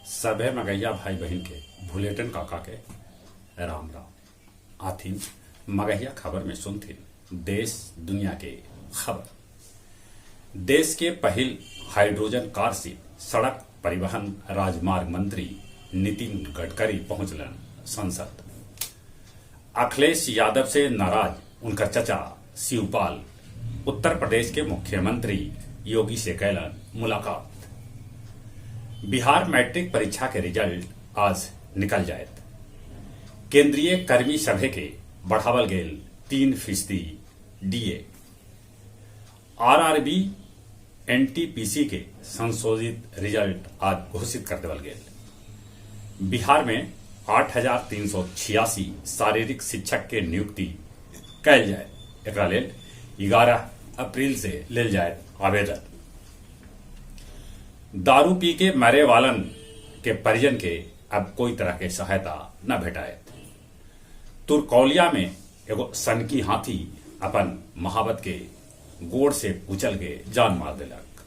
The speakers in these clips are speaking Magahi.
सभे मगहिया भाई बहिन के भुलेटन काका के राम राम। आथिन मगहिया खबर में सुनथिन देश दुनिया के खबर। देश के पहिल हाइड्रोजन कार से सड़क परिवहन राजमार्ग मंत्री नितिन गडकरी पहुंचलन संसद। अखिलेश यादव से नाराज उनकर चचा शिवपाल उत्तर प्रदेश के मुख्यमंत्री योगी से कैलन मुलाकात। बिहार मैट्रिक परीक्षा के रिजल्ट आज निकल जायत। केंद्रीय कर्मी सभे के बढ़ावल गेल 3% डीए। आरआरबी एनटीपीसी के संशोधित रिजल्ट आज घोषित कर देवल गेल। बिहार में 8,386 शारीरिक शिक्षक के नियुक्ति कैल जाए, एकरा लेल 11 अप्रैल से लेल जाए आवेदन। दारू पी के मरे वालन के परिजन के अब कोई तरह के सहायता न भेटायत। तुरकौलिया में एगो सनकी हाथी अपन महावत के गोड़ से कुचल के जान मार देलक।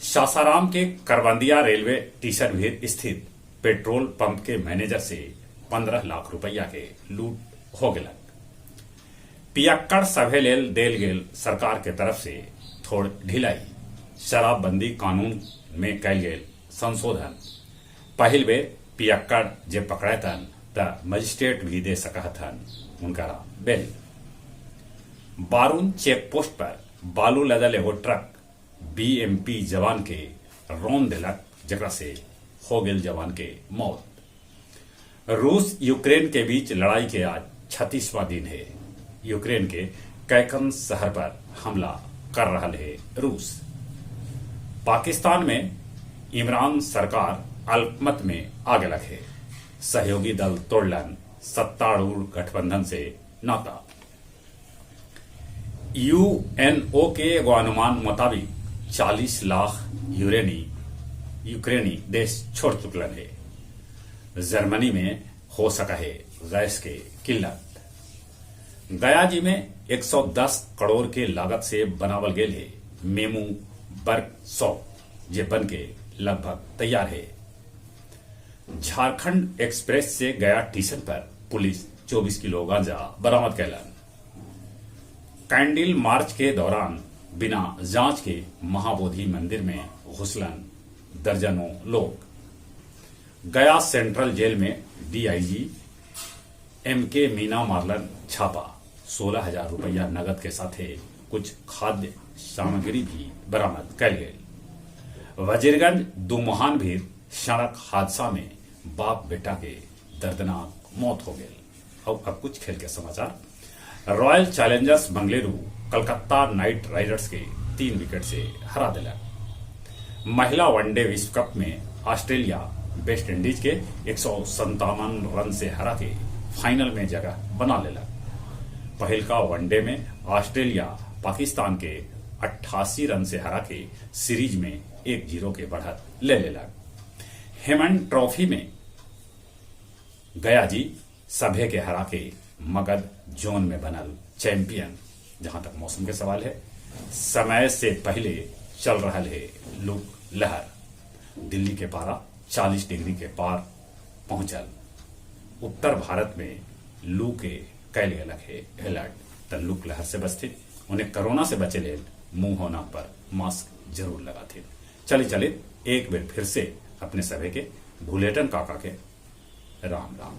सासाराम के करवंदिया रेलवे स्टेशन भीर स्थित पेट्रोल पंप के मैनेजर से 15 लाख रुपया के लूट हो गेलक। पियक्कड़ सभे लेल देल गेल सरकार के तरफ से थोड़ ढिलाई। शराबबंदी कानून में कैल गेल संशोधन। पहिल बेर पियक्कड़ जे पकड़ैतन त मजिस्ट्रेट भी दे सकहथन उनकरा बेल। बारून चेक पोस्ट पर बालू लदल एगो ट्रक बीएमपी जवान के रौंद देलक, जेकरा से हो गेल जवान के मौत। रूस यूक्रेन के बीच लड़ाई के आज 36वां दिन है। यूक्रेन के कैकन शहर पर हमला कर रहा है रूस। पाकिस्तान में इमरान सरकार अल्पमत में आ गेलक है। सहयोगी दल तोड़लन सत्तारूढ़ गठबंधन से नाता। यूएनओ के एगो अनुमान मुताबिक 40 लाख यूक्रेनी देश छोड़ चुकलन है। जर्मनी में हो सका है गैस के किल्लत। गया जी में 110 करोड़ के लागत से बनावल गेल है मेमू वर्कशॉप, जे बन के लगभग तैयार है। झारखंड एक्सप्रेस से गया स्टेशन पर पुलिस 24 किलो गांजा बरामद कैलन। कैंडल मार्च के दौरान बिना जांच के महाबोधि मंदिर में घुसलन दर्जनों लोग। गया सेंट्रल जेल में डीआईजी एमके मीना मारलन छापा। 16,000 रुपया नगद के साथे कुछ खाद्य सामग्री भी बरामद कैल गई। वजीरगंज दुमोहान भी सड़क हादसा में बाप बेटा के दर्दनाक मौत हो गई। और अब कुछ खेल के समाचार। Royal Challengers Bengaluru Calcutta Knight Riders के 3 विकेट से हरा दिलक। महिला वनडे विश्व कप में ऑस्ट्रेलिया वेस्ट इंडीज के 157 रन से हरा के फाइनल में जगह बना लेलक। पहिलका वनडे में ऑस्ट्रेलिया पाकिस्तान के 88 रन से हरा के सीरीज में 1-0 के बढ़त ले लेलक। हेमन ट्रॉफी में गया जी सभे के हरा के मगध जोन में बनल चैंपियन। जहां तक मौसम के सवाल है, समय से पहले चल रहा है लू लहर। दिल्ली के पारा 40 डिग्री के पार पहुंचल। उत्तर भारत में लू के कैल गलक है अलर्ट। त लू लहर से बचते उन्हें कोरोना से बचे लेल मुंह होना पर मास्क जरूर लगाते। चले चले एक बार फिर से अपने सभे के भुलेटन काका के राम राम।